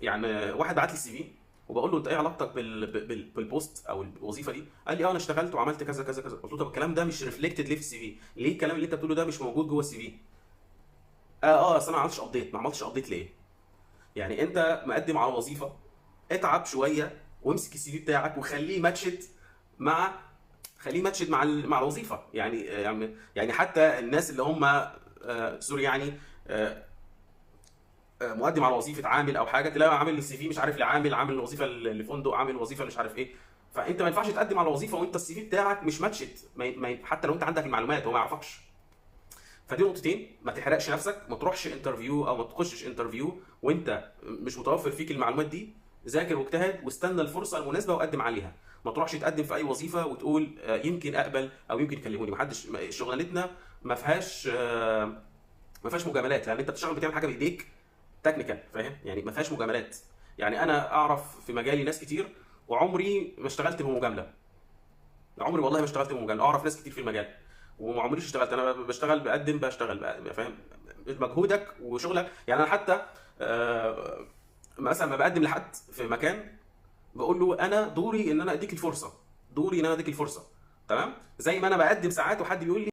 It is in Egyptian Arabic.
يعني واحد بعت لي ال CV وبقول له انت ايه علاقتك بال post او الوظيفة دي؟ قال لي اه انا اشتغلت وعملت كذا كذا كذا. قلت له طب الكلام ده مش reflected ليه في ال CV؟ ليه الكلام اللي انت بتقوله ده مش موجود جوه ال CV؟ اه اصل انا ما عملتش update. ما عملتش update ليه؟ يعني انت مقدم على وظيفه، اتعب شوية وامسك ال CV بتاعك وخليه matched مع، خليه matched مع مع الوظيفة. يعني حتى الناس اللي هم sorry يعني، آه، مقدم على وظيفة عامل او حاجه، تلاقي عامل ال CV مش عارف لعامل، عامل وظيفة لفندق، عامل وظيفة مش عارف ايه. فانت ما ينفعش تقدم على وظيفة وانت ال CV بتاعك مش matched، حتى لو انت عندك المعلومات هو ما يعرفكش. فدي نقطتين، ما تحرقش نفسك، ما تروحش interview او ما تخشش interview وانت مش متوفر فيك المعلومات دي. ذاكر واجتهد واستنى الفرصة المناسبة وقدم عليها. ما تروحش تقدم في اي وظيفة وتقول يمكن اقبل او يمكن يكلموني. ما حدش، شغلانتنا ما فيهاش، ما فيهاش مجاملات، لان انت بتشتغل بتعمل حاجة بايديك technical، فاهم يعني؟ ما فيهاش مجاملات. يعني انا اعرف في مجالي ناس كتير وعمري ما اشتغلت بمجامله، عمري والله ما اشتغلت بمجامله. اعرف ناس كتير في المجال وما عمريش اشتغلت. انا بشتغل، بقدم، بشتغل، فاهم؟ مجهودك وشغلك. يعني انا حتى آه، مثلا ما بقدم لحد في مكان بقول له انا دوري ان انا اديك الفرصه، دوري ان انا اديك الفرصة، تمام؟ زي ما انا بقدم ساعات وحد بيقول لي